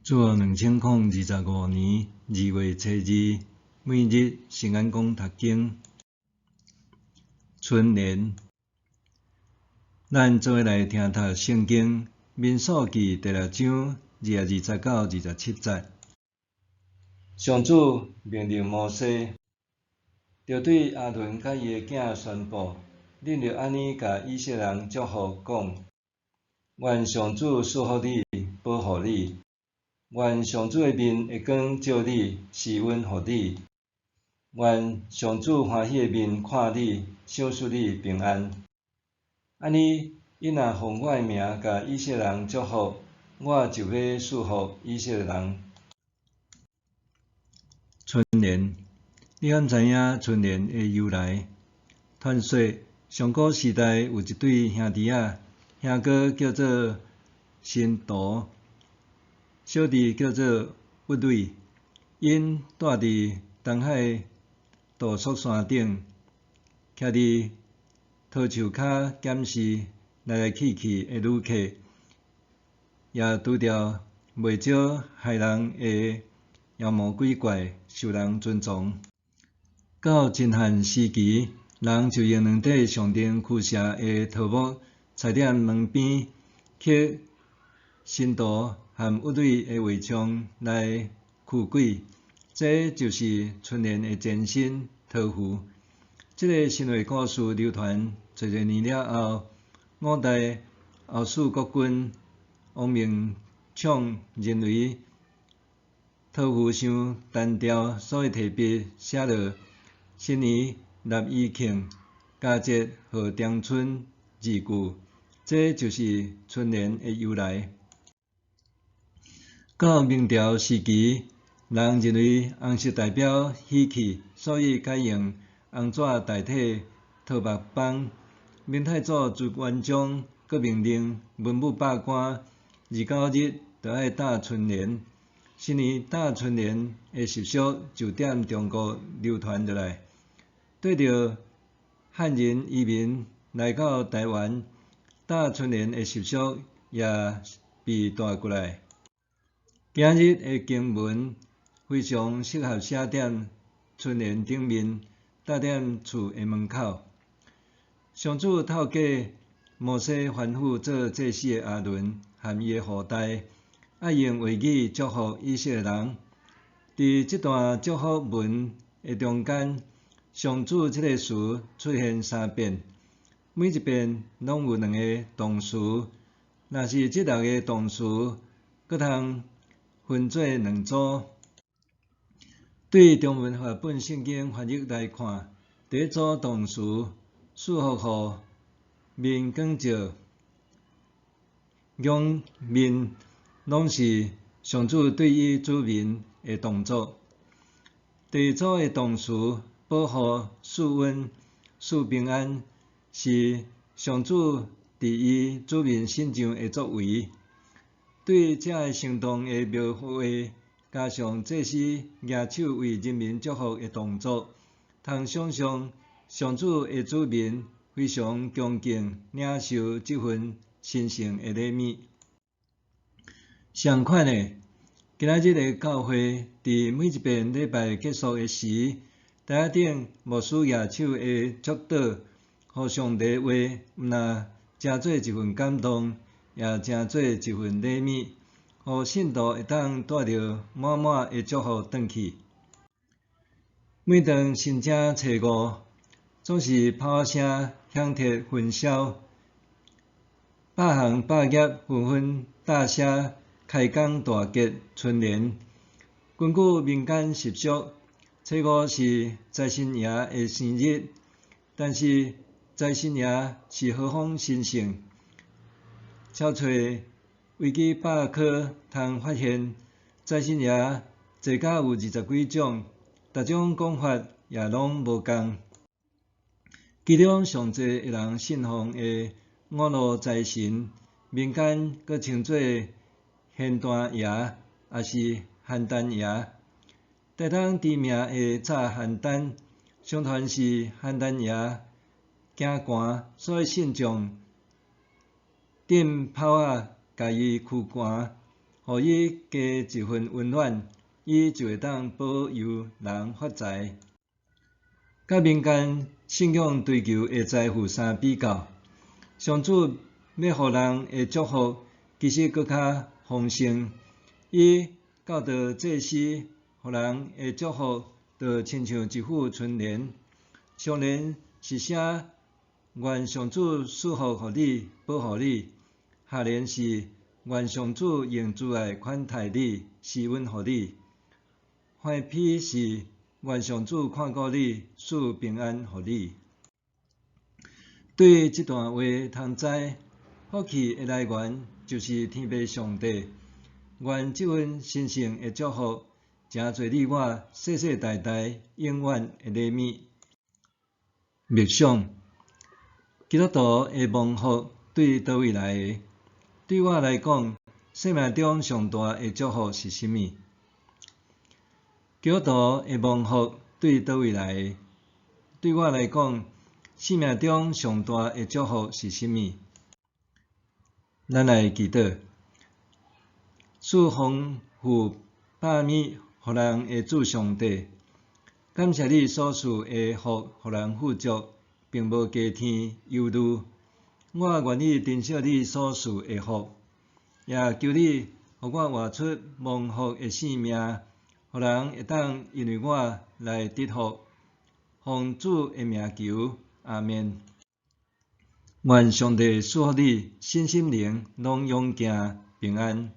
主後2025年2月初2，每日聖安講讀經。春聯，咱做伙來聽讀聖經民數記第六章22節到27節。上主命令摩西，著對亞倫佮伊的囝宣布：恁著按呢共以色列人祝福講：願上主賜福你，保護你；願上主的面會光照你，施恩予你；願上主歡喜的面看你，賞賜你平安。按呢，𪜶若奉我的名共以色列人祝福，我就欲賜福以色列人。春聯，你敢知影春聯的由來？傳說上古時代有一對兄弟仔，兄哥叫做申屠，小弟叫做鬱壘。𪜶蹛佇東海度朔山頂，徛佇桃樹跤監視來來去去的旅客，也拄著袂少害人的妖魔鬼怪，受人尊崇。到秦漢時期，人就用兩塊象徵驅邪的桃木裁踮門邊，刻申屠和鬱壘的畫像來驅鬼，這就是春聯的前身桃符。這个神話故事流傳濟濟年了後，五代後蜀國君王孟昶認為桃符傷單調，所以提筆寫落新年納餘慶，佳節賀中春字句，這就是春聯的由來。到明朝時期，人認為紅色代表喜氣，所以改用紅紙代替桃木枋。明太祖朱元璋閣命令文武百官29日就愛貼春聯。新年貼春聯的習俗就踮中國流傳落來。綴著漢人移民來到台灣，貼春聯的習俗也被帶過來。今日的經文非常適合寫踮春聯頂面，貼踮厝的門口。上主透過摩西吩咐做祭司的亞倫和伊的後代，愛用話語祝福以色列人。佇這段祝福文的中間，上主這个詞出現三遍，每一遍攏有兩个動詞。若是這六个動詞，閣通分做兩組。對中文和合本聖經翻譯來看，第一組動詞賜福予面光照、仰面，攏是上主對伊子民的動作。第二組的動詞保護、賜恩、賜平安，是上主佇伊子民身上的作為。對這个行動的描繪，加上祭司舉手為人民祝福的動作，通想像上主的子民非常恭敬領受這份神聖的禮物。相款的，今仔日的教會，佇每一遍禮拜結束的時，台仔頂牧師舉手的祝禱，予上帝話，毋但成做一份感動，也成做一份禮物，予信徒會當帶著滿滿的祝福轉去。每當新正初五，總是炮仔聲響徹雲霄，百行百業紛紛貼寫開工大吉春聯。根據民間習俗，初五是財神爺的生日，但是財神爺是何方神聖？查揣維基百科通發現，財神爺濟甲有20幾種，逐種講法也攏無仝。其中上濟的人信奉的五路財神，民間閣稱做玄壇爺，抑是玄丹爺。台東知名的炸鹹蛋，相傳是玄丹爺驚寒，所以信眾點炮仔共伊驅寒，予伊加一份溫暖，伊就會當保佑人發財。佮民間信仰追求的財富相比較，上主欲予人的祝福其實閣較豐盛。伊教導祭司，予人的祝福就親像一副春聯，上聯是寫願上主賜福予你，保護你；下聯是願上主用慈愛款待你，施恩予你。橫批是願上主看顧你，賜平安予你。對這段話通知，福氣的來源就是天父上帝。願這份神聖的祝福，成做你我世世代代永遠的禮物。默想，基督徒的蒙福對佗位來的？對我來講，生命中上大的祝福是啥物？基督徒的蒙福對佗位來的？對我來講，生命中上大的祝福是啥物？咱來祈禱，賜豐富飽物予人的主上帝，感謝你所賜的福，予人富足，並無加添憂慮。我願意珍惜你所賜的福，也求你予我活出蒙福的生命，予人會當因為我來得福。奉主的名求，阿們。願上帝賜福你，身心靈攏勇健平安。